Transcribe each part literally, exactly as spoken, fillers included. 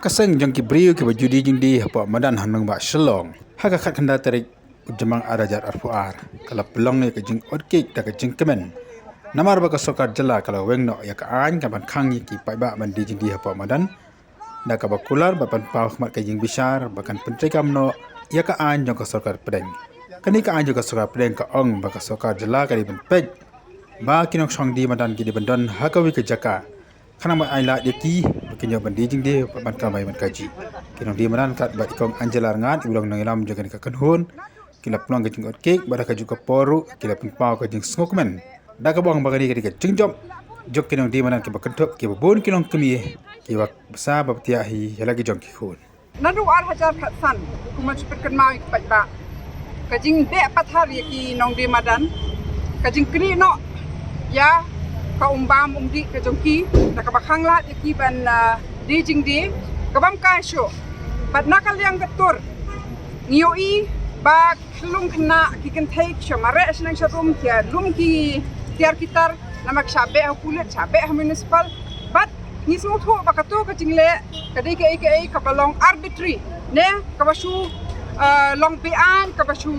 Ka seng jong ki briew kiba ju die jingdie hapoh madan ha nongbah Shillong, ha ka khatkhyndai tarik u Jymmang ar hajar arphew ar, ka la pynlong ïa ka jingot kiek da ka jingkmen, namar ba ka sorkar jylla ka la weng noh ïa ka aiñ ka ban khang ïa ki paidbah ban die jingdie hapoh madan, da kaba kular bad pynpaw khmat ka ïingbishar ba kan pyntreikam noh ïa ka aiñ jong ka sorkar pdeng. Kane ka aiñ jong ka sorkar pdeng ka ong ba ka sorkar jylla ka dei ban peit ba ki nongshong die madan ki dei ban don ha kawei ka jaka, khnang ban ai lad ïa ki ba kin ïoh ban die jingdie bad ban kamai ban kajih. Ki nongdie madan kat bad i Kong Angela Rngat, iba long nongïalam jong kane ka kynhun, ki la pynlong ka jingot kiek bad ha kajuh ka por ruh ki la pynpaw ka jingsngewkmen, da kaba ong ba kane ka dei ka jingjop jong ki nongdie madan kiba kynthup kiba bun ki longkmie kiba bsa ba btiah hi ïa la ki jong ki khun. Naduh ar hajar khatsan, kumba ju pynkynmaw ïa ki paidbah, ka jingbeh pathar ïa ki nongdie madan, ka jingknieh noh ïa ka umbam umdih ka jong ki, da kaba khang lad ïa ki ban, ah, die jingdie, ka bym kai shuh. Bad na ka liang ka tur, ngi ïohi ba ki khyllung khynnah, ki kynthei ki shu mareh shnong sharum, ki ïa lum ki tiar ki tar, namar ki shah beh ha pulit, shah beh ha municipal. Bad ngi sngewthuh ba kato ka jingleh ka dei kaei kaei kaba long arbitrary, ne kaba shu, ah, long be-aiñ, kaba shu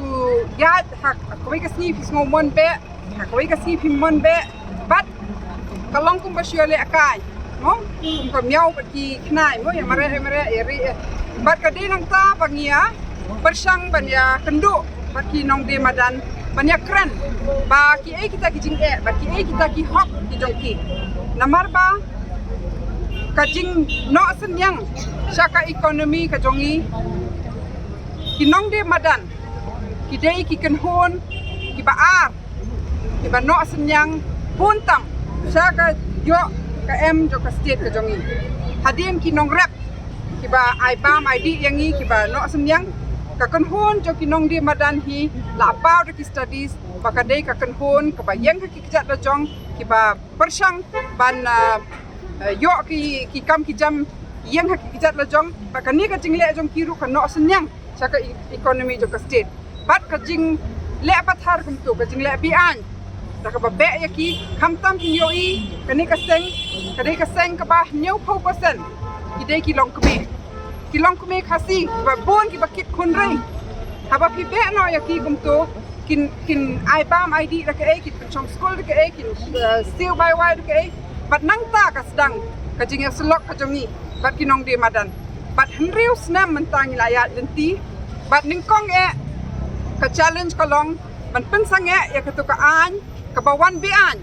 ïaid, ha kawei ka sngi phi sngew mon beh, ha kawei ka sngi phim mon beh. Bad ka long kumba shu ïaleh kai, mo, kum ka miaw bad ki khnai, mo, ïa mareh, ïa mareh, ïa rieh, ïa. Bad ka dei nangta ba ngi ïa pyrshang ban ïakynduh bad ki nongdie madan, ban ïakren ba kiei kita ki jingeh, ba kiei kita ki hok ki jong ki. Namar ba ka jingnoh synñiang sha ka economy ka jong ngi, ki nongdie madan ki dei ki kynhun kiba ar kiba noh synñiang bun tam sha ka ïoh ka em jong ka state ka jong ngi. Hadien ki nongrep kiba ai bam ai dih ïa ngi kiba noh synñiang, ka kynhun jong ki nongdie madan hi la paw da ki studies ba ka dei ka kynhun kaba ïeng ha ki kjat lajong, kiba pyrshang ban, ah, ah, ïoh ki, ki kam ki jam ïeng ha ki kjat lajong. Bad kane ka jingleh jong ki ruh ka noh synñiang sha ka e-, economy jong ka state. Bad ka jingleh pathar kumto, ka jingleh be-aiñ, da kaba beh ïa ki, khamtam phin ïohi kane ka seng, ka dei ka seng kaba hynñiewphew percent ki dei ki longkmie. Ki longkmie Khasi, ba bun kiba kit khun ri. Haba phi beh noh ïa ki kumto, kin, kin ai bam ai dih da kaei, kin pynshong skul da kaei, kin, eh, siew bai wai da kaei. Bad nangta ka sdang ka jingïasyllok ka jong ngi bad ki nongdie madan. Bad hynriew snem mynta ngi la ïaid lynti. Bad nyngkong eh ka challenge ka long ban pynsangeh ïa kato ka aiñ kaba wan be-aiñ.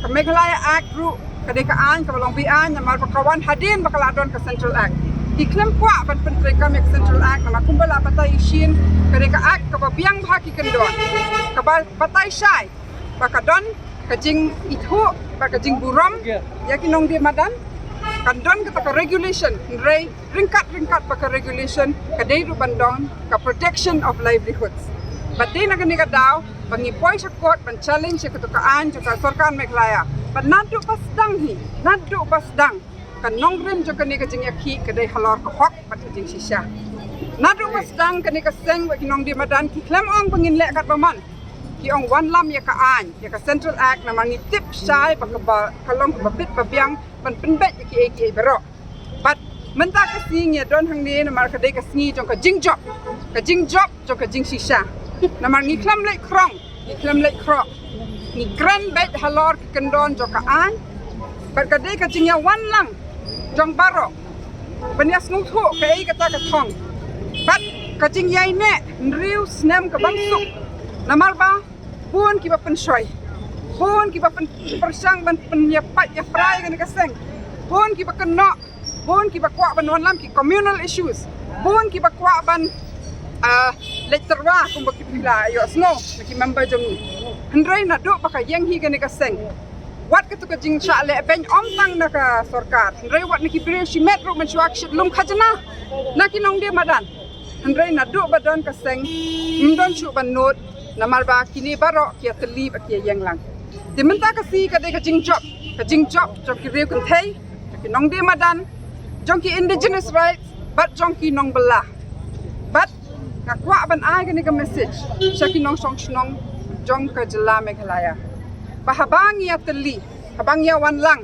Ka Meghalaya Act ruh ka dei ka aiñ kaba long be-aiñ, namar ba ka wan hadien ba ka la don ka Central Act. Ki khlem kwah ban pyntreikam ïa ka Central Act, namar kumba la batai shisien, ka dei ka Act kaba biang bha ki kyndon, kaba batai shai ba ka don ka jingithuh bad ka jingburom ïa ki nongdie madan. Kan don kata ka regulation, hynrei ryngkat, ryngkat bad ka regulation ka dei ruh ban don ka protection of livelihoods. Bad dei na kane ka daw ba ngi poi sha court ban challenge ïa kato ka aiñ jong ka sorkar Meghalaya. Bad naduh ba sdang hi, naduh ba sdang, ka nongrim jong kane ka jingïakhih ka dei halor ka hok bad ka jingshisha. Naduh ba sdang kane ka seng bad ki nongdie madan ki khlem ong ba ngin leh katba mon. Ki ong wanlam ïa ka aiñ, ïa ka Central Act, namar ngi tip shai ba kaba, ka long kaba bit ba biang ban pynbeit ïa kiei kiei baroh. Bad mynta ka sngi ngi ïa don hangne namar ka dei ka sngi jong ka jingjop, ka jingjop jong ka jingshisha. Namar ngi khlem leit khrong, ngi khlem leit khroh. Ngi kren beit halor ki kyndon jong ka aiñ. Bad ka dei ka jingïawanlang jong baroh ban ïasngewthuh kaei kata ka thong. Bad ka jingïaineh hynriew snem ka bym suk. Namar ba bun kiba pynshoi, bun kiba pyn-, pyrshang ban pynïapait ïapra ïa kane ka seng. Bun kiba kynnoh, bun kiba kwah ban wanlam, ki communal issues. Bun kiba kwah ban, ah, leit tyrwa kumba ki la ïohsngew na ki member jong ngi. Hynrei naduh ba ka ïeng hi kane ka seng, wat katu ka jingshah leh beiñ ym tang na ka sorkar, hynrei wat na ki briew shimet ruh mynshuwa ki shait lum khajna na ki nongdie madan. Hynrei naduh ba don ka seng, ym don shuh ban nud, namar ba kine baroh ki ïatylli bad ki ïaïeng lang. Te mynta ka sngi ka dei ka jingjop, ka jingjop jong ki riew kynthei, jong ki nongdie madan, jong ki indigenous rights, bad jong ki nongbylla. Bad nga kwah ban ai kane ka message sha ki nongshong shnong jong ka jylla Meghalaya, ba haba ngi ïatylli, haba ngi ïawanlang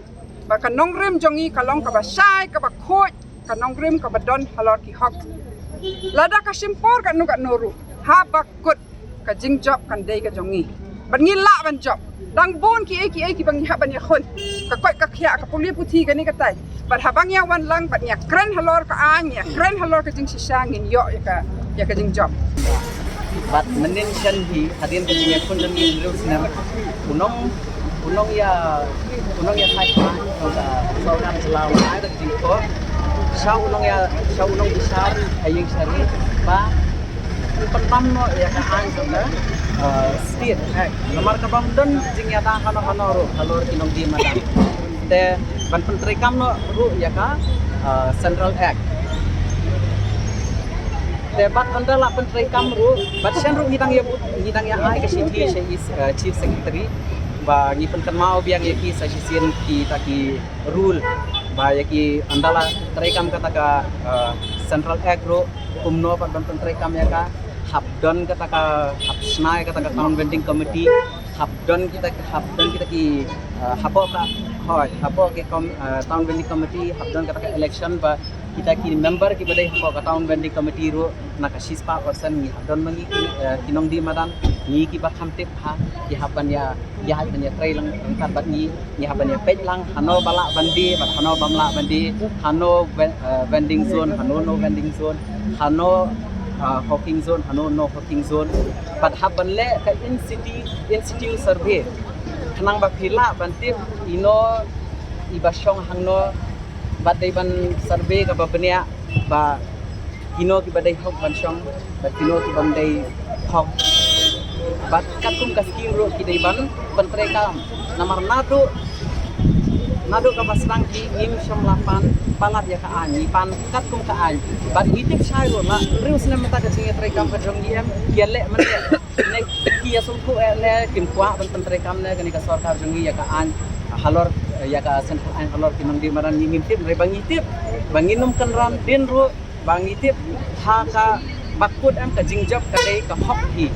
ba ka nongrim jong ngi ka long kaba shai, kaba khuid, ka nongrim kaba don halor ki hok. Lada ka shim por katno katno ruh, haba kut, ka jingjop kan dei ka jong ngi. Bad ngi lah ban jop. Dang bun kiei kiei kiba ngi hap ban ïakhun. Ka koit ka khiah, ka pule puthi, kane katai. Bad haba ngi ïa wan lang, bad ngi ïakren halor ka aiñ, ngi ïakren halor ka jingshisha, ngin ïoh ïa ka, ïa ka jingjop. Bad mynnin shen hi, hadien ka jingïakhun jong ngi hynriew snem, u nong, u nong ïa, u nong ïa, ka sorkar jylla u ai da ka jingkor. Sha u nong ïa, sha u nong bishar ha ïing shari ba u pyntam noh ïa ka aiñ jong ka, eh, state. Namar ka bym don jingïada hano hano ruh halor ki nongdie madan. Te ban pyntreikam noh ruh ïa ka, eh, Central Act. Te bad ynda la pyntreikam ruh, bad shen ruh ngi dang ïa, ngi dang ïa ai ka shithi sha i, eh, Chief Secretary ba ngi pynkynmaw biang ïa ki sa shisien kita ki rule ba ïa ki ynda la treikam kata ka, eh, Central Act ruh kumno pat ban pyntreikam ïa ka, hap don kata ka, hap shna ïa kata ka town vending committee, hap don kita, hap don kita ki, eh, hapoh ka, hoi, hapoh ki com-, eh, town vending committee, hap don kata ka election ba kita ki member kiba dei hapoh ka town vending committee ruh na ka shispah percent ngi hap don ma ngi ki, eh, ki nongdie madan, ngi kiba kham tip ha, ki hap ban ïa, ïa hap ban ïatrei lang ryngkat bad ngi, ngi hap ban ïapeit lang hano ba lah ban die bad hano bym lah ban die, hano ven-, eh, vending zone, hano no vending zone, hano, eh, hawking zone, hano no hawking zone. Bad hap ban leh ka in situ, in situ survey khnang ba phi lah ban tip ino iba shong hangno, bad dei ban survey kaba bniah ba kino kiba dei hok ban shong bad kino ki bym dei hok. Bad katkum ka skim ruh ki dei ban pyntreikam. Namar naduh, naduh kaba sdang ki ngim shym la pan palat ïa ka aiñ, ngi pan katkum ka aiñ. Bad ngi tip shai ruh la hynriew snem mynta ka jingïatreikam ka jong ngi em, ïaleh mynne. Ne ki ïasngewthuh eh ne kim kwah ban pyntreikam ne kane ka sorkar jong ngi ïa ka aiñ halor, eh, ïa ka Central Act halor ki nongdie madan, ngi ngim tip, hynrei ba ngi tip ba ngin ym kynran dien ruh, ba ngi tip ha kaba kut em, ka jingjop ka dei ka hok hi.